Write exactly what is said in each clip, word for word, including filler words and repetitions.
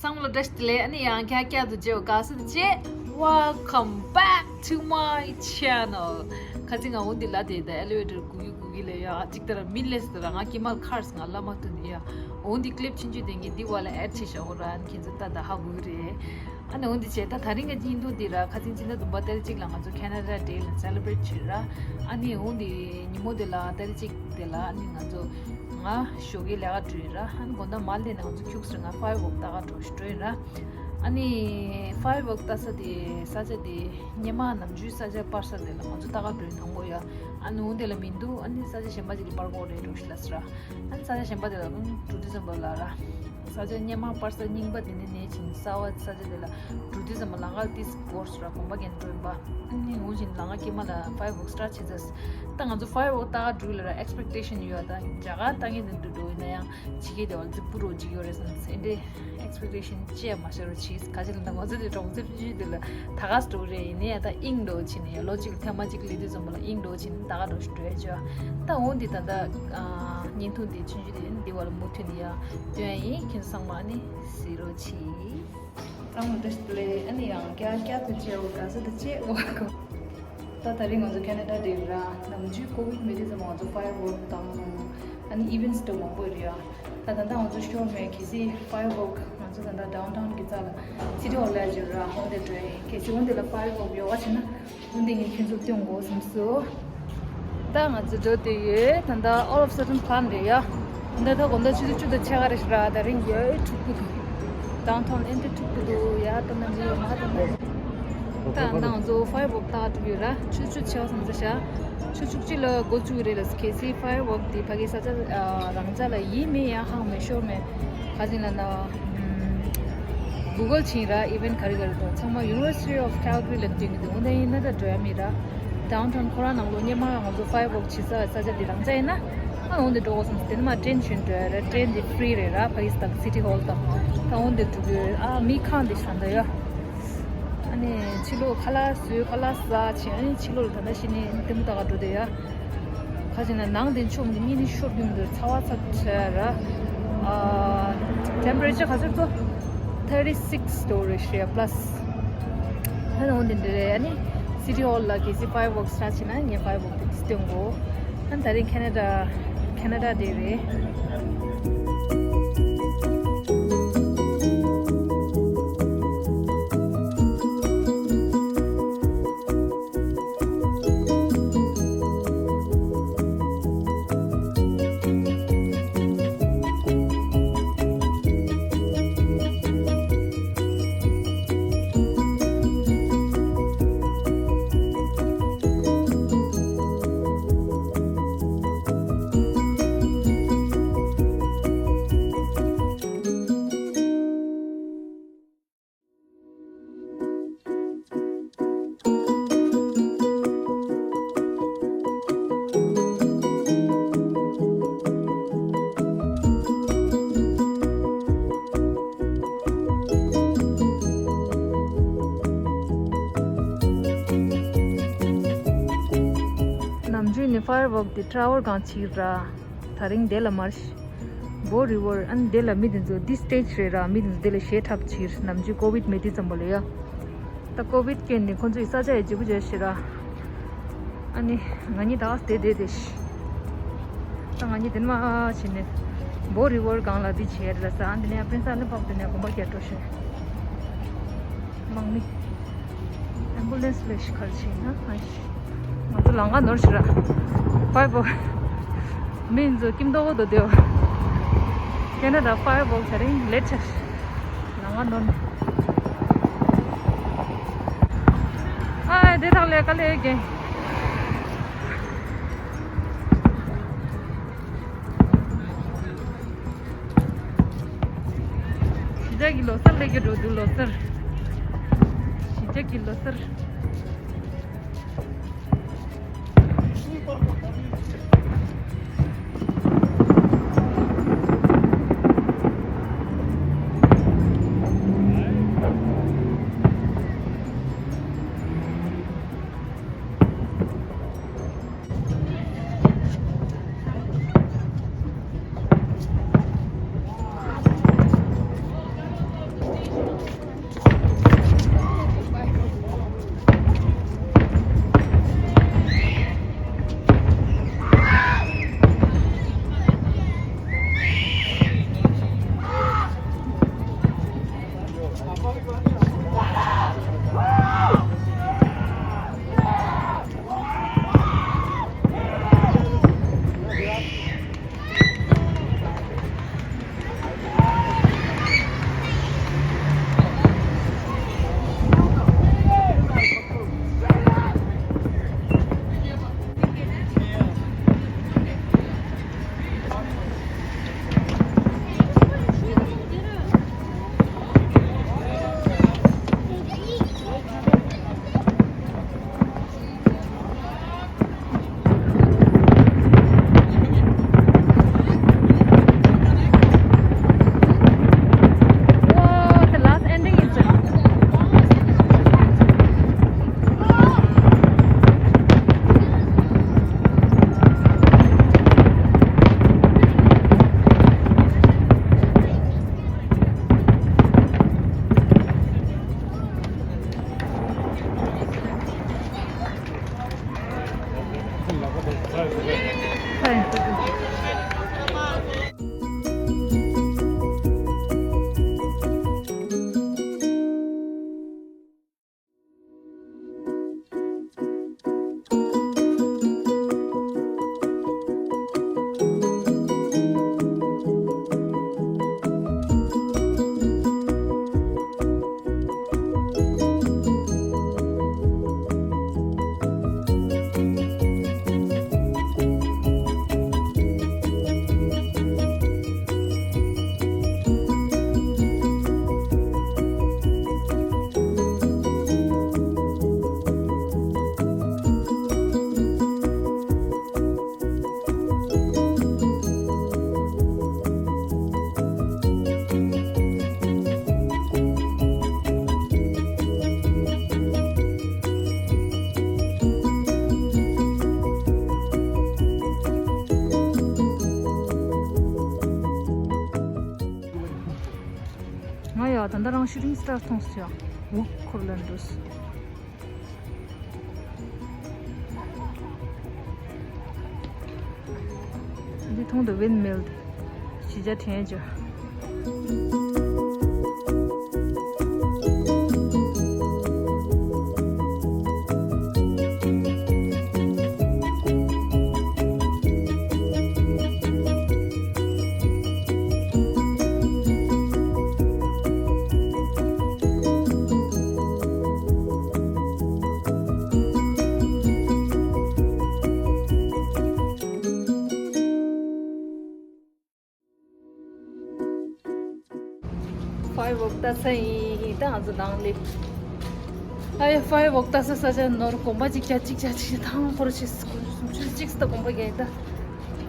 ཚང་མ་ལ་བཀྲ་ཤིས་བདེ་ལེགས། ཨ་ནི་ཡང་བསྐྱར་བསྐྱར་དུ་མཇལ་བ་དགའ་བསུ་དང་བཅས། Welcome back to my channel. ཁ་ཅིག་ང་འོ་འདི་ལ་དེ་ད་ཨེ་ལི་ཝེ་ཊར་སྒུག་གི་སྒུག་གི་ལས་ཡ་ཅིག་ད་ར་མི་ལས་ད་ར་ང་ཀི་མལ་ཁར་སི་ང་ལ་མ་ཐུ་ནི་ཡ། འོ་འདི་ཀི་ལིབ་ཆུང་ཆུང་དེ་ངས་འདི་བ་ལ་ཨེཌ་བྱེད་བཞག་གོ་ར། ཨ་ནི་ཁྱེད་ཚོ་ད་ད་ཧ་གོ་གི་རེད། ཨ་ནི་འོ་འདི་བྱས་ད་ད་རིང་གི་བརྙན་ཐུང་འདི་ར་ཁ་ཅིག་སྤྱི་ཟླ་བདུན་པ་ཏ་རིག་གཅིག་ལ་ང་ཚོ་ཁེ་ན་ཌ་ཌེ་ལ་སེ་ལེ་བྷི་རེཊ་བྱེད་ར། ཨ་ནི་འོ་འདི་ཉིན་མོ་དེ་ལ་ཏ་རིག་གཅིག་དེ་ལ་ཨ་ནི་ང་ཚོ་ང་ཞོགས་ཀའི་ལས་ཀ་འགྲོ་ཡི་ར། ཨ་ནི་དགོང་དག་མ་སླེབས་ནས་ང་ཚོ་ཁྱུག་ཙམ་ང་ཕ་ཡར་ཝོག་ལྟ་ག་འགྲོ་ཞིག་འགྲོ་ཡི་ར། ཨ་ནི་ཕ་ཡར་ཝོག་ལྟ་ས་དེ་ས་ཆ་དེ་སྙེ་མ་ནམ་རྒྱུན་ས་ཆ་སྤར་ས་དེ་ལ་ང་ཚོ་ལྟ་ག་འགྲོ་ཡི་དང་པོ་ཡ། ཨ་ནི་འོ་དེ་ལ་མི་འདུག་ཨ་ནི་ས་ཆ་གཞན་པ་ཅིག་ལ་སྤར་དགོས་རེད་འགྲོ་ཞིག་ལ་ཟེར་ར། ཨ་ནི་ས་ཆ་གཞན་པ་དེ་ལ་ཨུམ་གྲུ་དུས་ཙམ་པ་ལ་ར། ས་ཆ་སྙེ་མ་སྤར་ས་རྙིང་པ་དེ་ནས་ནས་བྱིན་གསར་བ་ས་ཆ་དེ་ལ་གྲུ་དུས་ཙམ་པ་ལམ་ཁ་ཏིས་སྐོར་སུ་ར་གོམ་པ་རྒྱན་འགྲོ་ཡིན་པ། ཨ་ནི་འུ་བཞིན་ལམ་ཁ་དཀྱིལ་མ་ལ་ཕ་ཡར་ཝོག་སི་ཊར་ཊི་བྱེད་ཙང་། ད་ང་ཚོ་ཕ་ཡར་ཝོག་ལྟ་ག་འགྲོ་ལ་ར་ཨེག་སི་པེག་ཊེ་ཤན་ཡོད། ད་རྒྱ་གར་ལྟ་མཁན་དེ་འགྲོ་འགྲོ་ཡིན་ན་ཡང་ཕྱི་རྒྱལ་དེ་བ་ལ་རྫིག་པོ་རོ་ཅིག་ཡོད་རེད་བསམ་ཟེར་འདྲ་ཨེག་སི་པེག་ཊེ་ཤན་ཅི་ཡང་མ་བཞག་རོགས་གྱིས། ག་ཅི་ལ་ད་ང་ཚོ་དེ་གྲོང་གསེབ་ཆུང་ཆུང་དེ་ལ་ད་ག་སུ་འགྲོ་རེད། ཡིན་ནའི་ཡང་ད་དབྱིངས་འགྲོ་ཕྱིན་ནས་ཡང་ལོ་གཅིག་ལ་ཐེངས་མ་གཅིག་སླེབས་དུས་ཙམ་པ་ལ་དབྱིངས་འགྲོ་ཕྱིན་ནས་ད་ག་འགྲོ་ཞིག་འགྲོ་ཡ་ཅོ། ད་འོ་འདི་ད་ད་བརྙན་ཐུང་འདི་ཆུང་ཆུང་དེ་འདི་བ་ལ་མུ་མཐུད་ནས་ཡང་སྟོན་ཡ་ཡིན། ཁྱེད་ཚོ་ཚང་མ་ཨ་ནི་གཟིགས་རོགས་གྱིས། ཚང་མ་བཀྲ་ཤིས་བདེ་ལེགས། ཨ་ནི་ཡང་བསྐྱར་བསྐྱར་དུ་མཇལ་བ་དགའ་བསུ་དང་བཅས་འོ་གོ། ད་ད་རེས་ང་ཚོ་ཁེ་ན་ཌ་དེ་ར་ནམ་རྒྱུན་ཀོ་ཝིཌ་མེད་དུས་ཙམ་ང་ཚོ་ཕ་ཡར་ཝོག་དང་ཨ་ནི་ཨི་ཝེནཊ་སི་དེ་མང་པོ་རེད་ཡ། ད་ད་ལྟ་ང་ཚོ་ཤོར་མེད་གལ་སྲིད་ཕ་ཡར་ཝོག་ང་ཚོ་ད་ལྟ་ཌའུན་ཊའུན་གི་རྩ་ལ་སི་ཊི་ཧོལ་ལ་འགྱུར་ར་འོ་དེ་འགྲོ་ཡ་ཡིན། གལ་སྲིད་འོ་དེ་ལ་ཕ་ཡར་ཝོག་ཡོད་པ་བྱས་ན། འོ་འདི་ངས་ཁྱེད་ཚོར་སྟོན་དགོས་བསམ་སོང་། ད་ང་ཚོ་འགྲོ་བསྡད་ཡོད། ད་ལྟ་all of a sudden plan རེད་ཡ། ད་ལྟ་དགོང་དག་ཆུ་ཚོད་བཅུ་དང་ཕྱེད་ཀ་རེད་ཤག་ར། ད་རིང་ཡོད་འཁྲུག་པོ་འདུག་ཌའུན་ཊའུན་ཨེ་འདྲ་འཁྲུག་པོ་འདུག་ཡ། ད་ནང་མི་ཡོད་མ་ད་ནང་། ད་ང་ཚོ་ཕ་ཡར་ཝོག་ལྟ་ག་འགྲོ་གི་ཡོད་ར། ཆུ་ཚོད་བཅུ་ཕྱེད་ཀ་ཙམ་ཟེར་ཤག་ཆུ་ཚོད་བཅུ་གཅིག་ལ་འགོ་བཙུགས་ཀྱི་རེད་ལ། གལ་སྲིད་ཕ་ཡར་ཝོག་འདི་ཕ་གི་ས་ཆ་རང་ཅག་ལ་ཡིན་མིན་ཡང་ཧ་གོ་མེད། ཤོར་མེད། ག་ཅིག་ལབ་ན། གུ་གལ་བྱས་ར། ཨི་ཝེནཊ་ག་རེ་ག་རེ་འདུག་ཚང་མ་University of Calgary ལ་སྟོན་གྱི་འདུག་འོ་ན་ཡིན་ན་ད་འགྲོ་ཡ་མེད་ར། ཌའུན་ཊའུན་ཁོ་རང་ནང་ལོགས་སྔོན་མ་ང་ཚོ་ཕ་ཡར་ཝོག་བྱེད་ས་ས་ཆ་འདི་རང་ཅག་ཡིན་ན། ཨ་འོ་འདི་འགྲོ་དགོས་བསམ་སྟེ་ནི་མ་ཊེན་ཞོན་འགྲོ་ཡ་ར། ཊེན་འདི་ཕི་རི་རེད་ར། ཕ་གི་ས་ད་སི་ཊི་ཧོལ་དང་། ད་འོ་འདི་འགྲོ་གི་ཡོད། ཨ་མི་ཁང་འདི་བཞག་འདུག་ཡ། ཨ་ནི་ཕྱི་ལོགས་ཁ་ལག་བཟོས། ཁ་ལག་ཟ་བྱས། ཨ་ནི་ཕྱི་ལོགས་ལ་ད་ལྟ་ཕྱི་ནས་ལྟད་མོ་ལྟ་ག་འགྲོ་འདུག་ཡ། ཁ་ཅིག་ན་ནང་དེ་ཆོམ་གི་གཉིད་ནི་ཤོར་རྒྱུ་མི་འདུག་ཚ་བ་ཚ་བྲལ་ར། ཨ་ཊེམ་པ་རེ་ཅར་ག་ཚོད་ཚོ། ཐར་ཊི་སིགས་ཌོ་རེ་ཤི་ཡ་པ་ལ་སི། ཧ་ནོ་འདི་འདྲ་རེད། ཨ་ནི་སི་ཊི་ཧོལ་ལ་གལ་སྲིད་ཕ་ཡར་ཝོག་སི་ཊར་ཊི་བྱས་ན་ངས་ཕ་ཡར་ཝོག་དེ་སྟོན་དགོས། ཨ་ནི་ད་རིང་ཁེ་ན་ཌ་ཁེ་ན་ཌ་ཌེ་རེད། ནམ་རྒྱུན་ནི་ཕ་ཡར་ཝོག་དེ་ཊ་ཝར་སྒང་བྱེད་ཀྱི་ར། ད་རིང་དེ་ལ་མར་ཤི་བོ་རི་ཝར། ཨ་ནི་དེ་ལ་མི་དེ་ཚོ་འདི་སི་ཊེ་ཇི་རེད་ར། མི་དེ་ཚོ་དེ་ལ་གཞས་འཁྲབ་ཕྱིར། ནམ་རྒྱུན་ཀོ་ཝིཌ་མེད་དུས་ཙམ་པ་ལ་ཡ། ད་ཀོ་ཝིཌ་སྐྱོན་ནས་ཁོ་ཚོའི་ས་ཆ་ཡི་བརྗེ་པོ་བྱས་ཤི་ར། ཨ་ནི་ང་གཉིས་ད་དེ་དེ་དེ་ཤི། ད་ང་གཉིས་དེ་མ་བྱས་ནས་བོ་རི་ཝར་སྒང་ལ་འདི་བྱས་རེད་ལ་ས། ཨ་འདི་ནས་པི་རིན་སི་ཨ་ལན་པཱག་དེ་ནས་གོམ་པ་བརྒྱབ་འགྲོ་ཤི། དམག་མི། ཨེམ་བུ་ལེན་སི་ལས་ཤི་གར་ཕྱིན་ན་ཨ་ཤི། ང་ཚོ་ལམ་ཁ་ནོར་ཤི་ར། ཕ་ཡར་ཝོག་མི་ཚོ་ཀིམ་ཏོག་གོ་དོ་དེའོ། ཁེ་ན་ཌ་ཕ་ཡར་ཝོག་ད་རིང་ལེཊ་ཆགས་ཤི། ལམ་ཁ་ནོར་ནས། ཨ་དེ་དག་ལས་ཀ་ལས་རྒན། གཞིས་ཆགས་ཀྱི་ལོ་གསར་སླེབས་ཀྱི་འགྲོ་འདུག་ལོ་གསར། གཞིས་ཆགས་ཀྱི་ལོ་གསར། ང་ཡ་ད་ལྟ་རང་ཤུ་ཊིང་སི་ཊར་མཐོང་སོང་ཡ། འུ་འཁོར་ལ་འགྲོ་སོང་། འདི་མཐོང་དུ་ཝིན་མིལ་གཞིས་ཆགས་དྲན་བྱ། ཕའི་ཝོག་ལྟ་ས་ཡིན། ད་ང་ཚོ་ནང་ལས། ཨ་ཡ། ཕའི་ཝོག་ལྟ་ས་ས་ཆ་ནོར་གོམ་པ་གཅིག་བརྒྱ་གཅིག་བརྒྱ་གཅིག་ཐང་འཁོར་ཆེ། སུམ་ཅུ་གཅིག་ད་གོམ་པ་བརྒྱད་ད་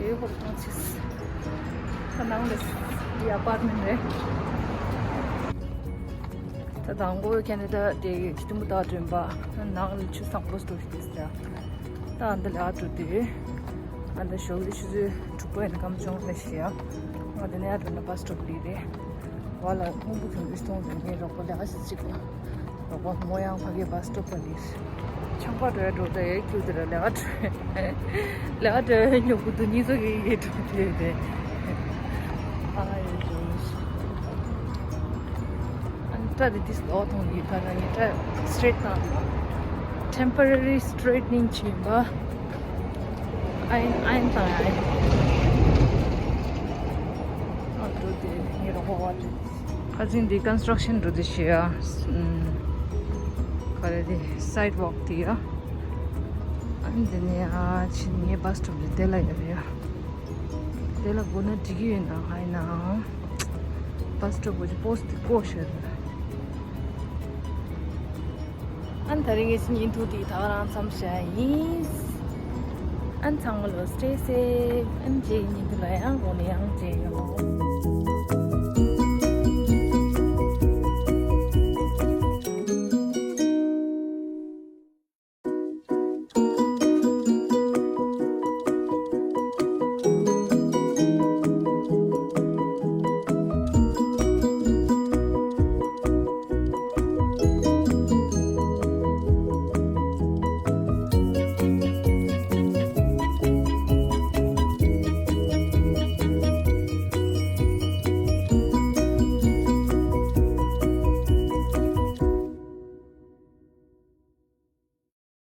ཡོད་འཁོར་ཐང་ཆེ། ད་ནང་ལས་འདི་ཨ་པར་ཊི་མེན་ཊི་རེད། ད་དང་པོ་ཁེ་ན་ཌ་དེ་སྐྱིད་པོ་ད་སྒྲོན་པ་ནང་ལ་ཆུ་བཟང་པོ་སྟོར་ཤི་ཏེ་ད་འདི་ལ་འགྲོ་དུས། ཨ་འདི་ཞོགས་ཀྱི་ཆུ་ཚོད་དྲུག་པ་ཡིན་ན་སྐམ་ཆུང་ལ་ཤི་ཡ། ང་འདི་ནས་ཡར་འགྲོ་ན་བྷ་སི་སི་ཊོབ་འདི་རེད། བ་ལ་སྔོན་པོ་གྱོང་གུད་གཏོང་དུས་ངའི་རོགས་པ་ལས་ཀ་ཞིག་ཅིག་ལ། རོགས་པ་མོ་ཡང་ཕ་གིའི་བྷ་སི་སི་ཊོབ་པ་ལས། ཆང་པ་འགྲོ་ཡ་འགྲོ་ད་ཡའི་ཁྱུ་དེ་ར་ལས་ཀ་འགྲོ། ལས་ཀ་འགྲོ་ཡ་ཉོ་གུ་དུ་གཉིས་ཚོ་གི་ཡི་འགྲོ་དེ་རེད། ཨ་ཡོ་ཡོ། ཨན་ཏྲ་དེ་དིས་ལོ་ཐོང་ཡི་ཕ་ན་ཡི་ཏྲ་སི་ཊྲེཊ་ནང་ལ་ཊེམ་པོ་ར་རི་སི་ཊྲེཊ་ནིང་བྱིན་པ། ཨན་ཨན་དང་ཨན། ཨ་འགྲོ་དེ་ངའི་རོགས་པ་བ་དེ། ཁ་སང་འདི་ཀོན་སི་ཊྲག་ཤན་འགྲོ་དེ་ཤི་ཡ། ཨམ། ག་རེ་དེ་སའིཌ་ཝོག་དེ་ཡ། ཨ་ནི་དེ་ནས་ཨ་ཕྱིན་ངའི་བྷ་སི་སི་ཊོབ་དེ་དེ་ལ་ཡོད་རེད་ཡ། དེ་ལ་སྒུག་ན་འགྲིག་གི་ཡོད་ན་ཧ་ཡིན་ནའང་། བྷ་སི་སི་ཊོབ་གོ་ཅི་པོ་སི་ཊི་དེ་བཀོད་ཤག་རེད། ཨ་ནི་ད་རིང་ངའི་ཉིན་ཐོ་དེ་ད་ག་རང་མཚམས་བཞག་ཡིན། ཨ་ནི་ཚང་མ་ལོ་སི་ཊེ་སེབ། ཨ་ནི་རྗེས་ཉིན་ཐོ་ལ་ཡང་འོ་ནས་ཡང་མཇལ་ཡོང་།